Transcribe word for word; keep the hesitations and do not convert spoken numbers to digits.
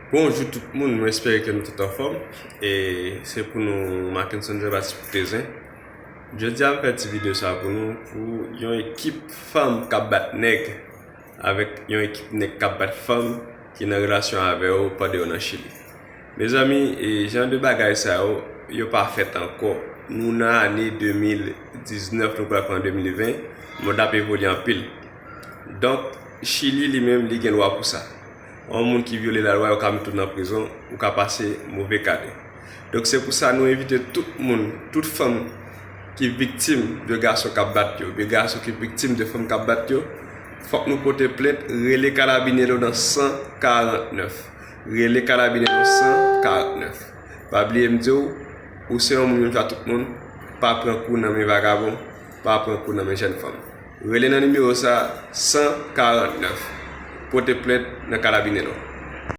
Bonjou tout moun, mwen espere ke nou tout anfòm. E se pou nou Mackenson Jean Baptiste Poutezin. Jodi a m fè ti videyo sa pou nou, pou yon ekip fanm k ap bat nèg avèk yon ekip nèg k ap bat fanm ki nan relasyon avè yo pandan yo nan Chili. Mezanmi, e jan de bagay sa yo, yo pa fèt ankò. Nou nan ane de mil diznèf, nou pral pran de mil ven, mond ap evolye anpil. Donk, Chili li menm, li gen lwa pou sa. Yon moun ki vyole lalwa, yo ka met ou nan prizon, ou ka pase move kadè. Donk, se pou sa nou envite tout moun, tout fanm ki viktim de gason k ap bat yo, de gason ki viktim de fanm k ap bat yo, fòk nou pote plent, rele Karabinero nan san karant nèf. Rele Karabinero san karant nèf. Pa bliye m di w, ou se yon moun menm jan tout moun, pa pran kou nan men vagabon, pa pran kou nan men jèn fanm. Rele nan nimewo sa, san karant nèf. Pote plent nan Karabinero.